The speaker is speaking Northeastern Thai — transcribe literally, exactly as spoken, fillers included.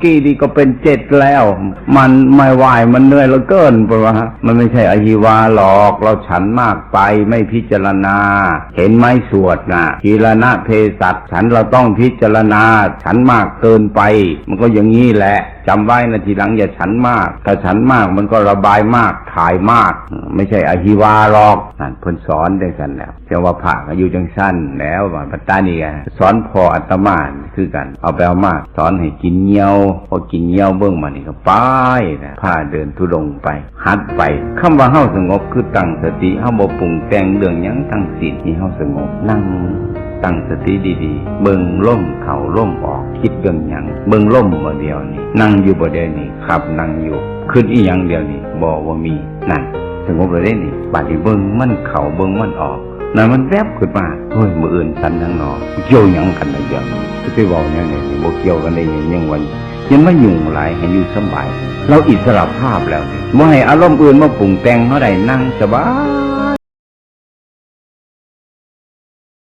กี้นี่ก็เป็นเจ็ดแล้ว มันไม่ไหว มันเหนื่อยเหลือเกิน เพราะว่ามันไม่ใช่อหิวาหรอก เราฉันมากไป ไม่พิจารณา เห็นไหม สวดน่ะ ทีละนะเพสัช ฉันเราต้องพิจารณา ฉันมากเกินไป มันก็อย่างนี้แหละ จำไว้นะ ทีหลังอย่าฉันมาก ถ้าฉันมากมันก็ระบายมาก ถ่ายมาก ไม่ใช่อหิวาหรอก นั่นเพิ่นสอนจังซั่นแหล้ว จังว่าพระก็อยู่จังซั่นแหล้ว ว่าปัตตานีก็สอนพ่ออาตมาคือกัน เอาไปเอามาสอนให้กินเยี่ยว พอกินเยี่ยวเบิ่งมานี่ก็ไปนะ พาเดินธุดงค์ไป หัดไป คำว่าเฮาสงบคือตั้งสติ เฮาบ่ปรุงแต่งเรื่องหยังทั้งสิ้น ที่เฮาสงบ นั่งตั้งสติดีๆ เบิ่งลมเข้าลมออก คิดเรื่องหยัง เบิ่งลมบ่เดียวนี้ นั่งอยู่บ่เดียวนี้ ครับ นั่งอยู่ คิดอีหยังเดียวนี้ บ่ บ่มี นั่น สงบแล้วเด้นี่ บาดนี้เบิ่งมันเข้า เบิ่งมันออก นั่นมันแวบขึ้นมา เฮ้ย มื้ออื่นฉันหยังหนอ เกี่ยวหยังกันล่ะเดี๋ยวนี้ สิไปเว้าหยังเนี่ย บ่เกี่ยวกันได้หยัง ยังว่า อย่ามายุ่งหลาย ให้อยู่สบาย เราอิสระภาพแล้วนี่ บ่ให้อารมณ์อื่นมาปรุงแต่งเฮาได้ นั่งสบาย